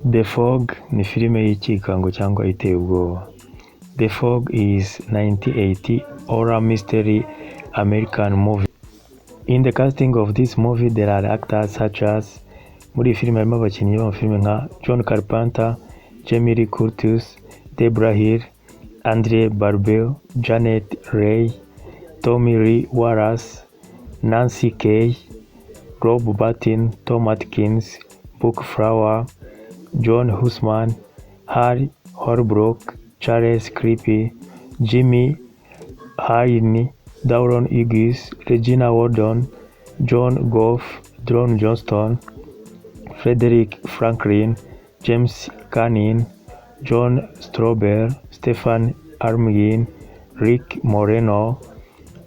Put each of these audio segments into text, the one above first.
The Fog ni filime y'ikikango cyangwa iteye ubwoba. The Fog is 1980 horror mystery American movie. In the casting of this movie there are actors such as, muri iyi filime harimo abakinnyi b'amafilime nka John Carpenter, Jamie Lee Curtis, Debra Hill, Andrea Barbeau, Janet Leigh, Tommy Lee Wallace, Nancy Kay, Rob Bottin, Tom Atkins, Buck Flower, John Husman, Hal Holbrook, Charles Cioffi, Jimmy Hayne, Daron Hughes, Regina Waldon, John Gough, Don Johnston, Frederick Franklin, James Canning, John Strobel, Stephen Armgren, Rick Moreno,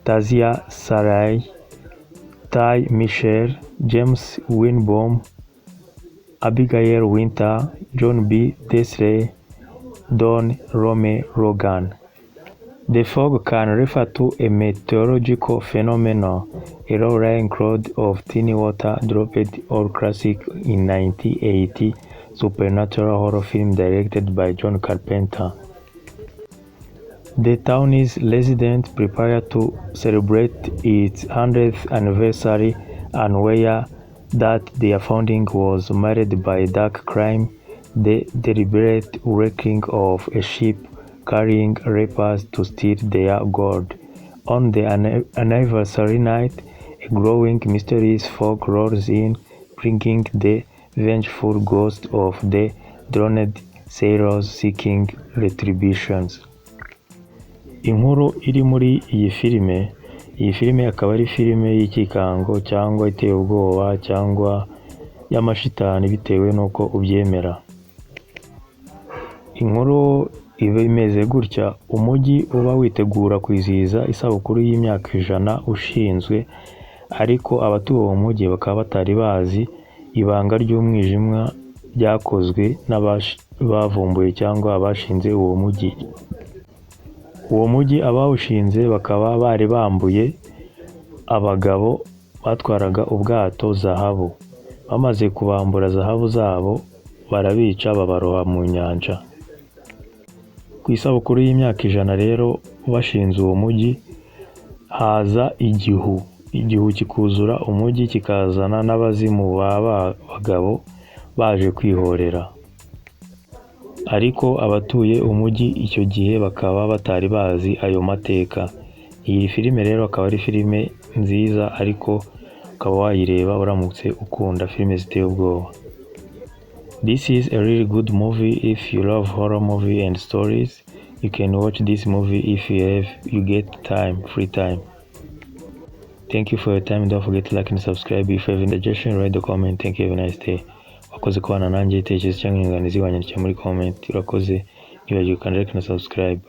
Tazia Sarai, Ty Mitchell, James Winbom, Abigail Winter, John B. Desley, Don Rome Logan. The fog can refer to a meteorological phenomenon, a low-lying cloud of tiny water droplets or classic in 1980 supernatural horror film directed by John Carpenter. The town's residents prepare to celebrate its 100th anniversary, unaware that their founding was marred by dark crime, the deliberate wrecking of a ship carrying lepers to steal their gold. On the anniversary night, a growing mysterious fog rolls in, bringing the vengeful ghost of the drowned sailors seeking retribution. Inkuru iri muri iyi filime, iyi filime akaba ari filime y'ikikango cyangwa iteye ubwoba cyangwa y'amashitani bitewe n'uko ubyemera. Inkuru iba imeze gutya: umujyi uba witegura kwizihiza isabukuru y'imyaka 100 ushinzwe, ariko abatuye uwo mujyi bakaba batari bazi ibanga ry'umwijima ryakozwe n'abavumbuye cyangwa abashinze uwo mujyi. Uwo mujyi abawushinze bakaba bari bambuye abagabo batwaraga ubwato zahabu. Bamaze kubambura zahabu zabo, barabica babaroha mu nyanja. Ku isabukuru y'imyaka 100 rero bashinze uwo mujyi, haza igihu. Igihu kikuzura umujyi, kikazana n'abazimu ba bagabo baje kwihorera. Ariko abatuye umujyi icyo gihe bakaba batari bazi ayo mateka. Iyi filime rero akaba ari filime nziza, ariko ukaba wayireba uramutse ukunda filime ziteye ubwoba. This is a really good movie if you love horror movie and stories. You can watch this movie if you get time, free time. Thank you for your time. Don't forget to like and subscribe. If you have any suggestion, write the comment. Thank you. Have a nice day. Wakoze kubana nanjye. Ibitekerezo cyangwa inyunganizi wanyandikira muri comment. Urakoze. Ntiwibagirwe gukanda like na subscribe.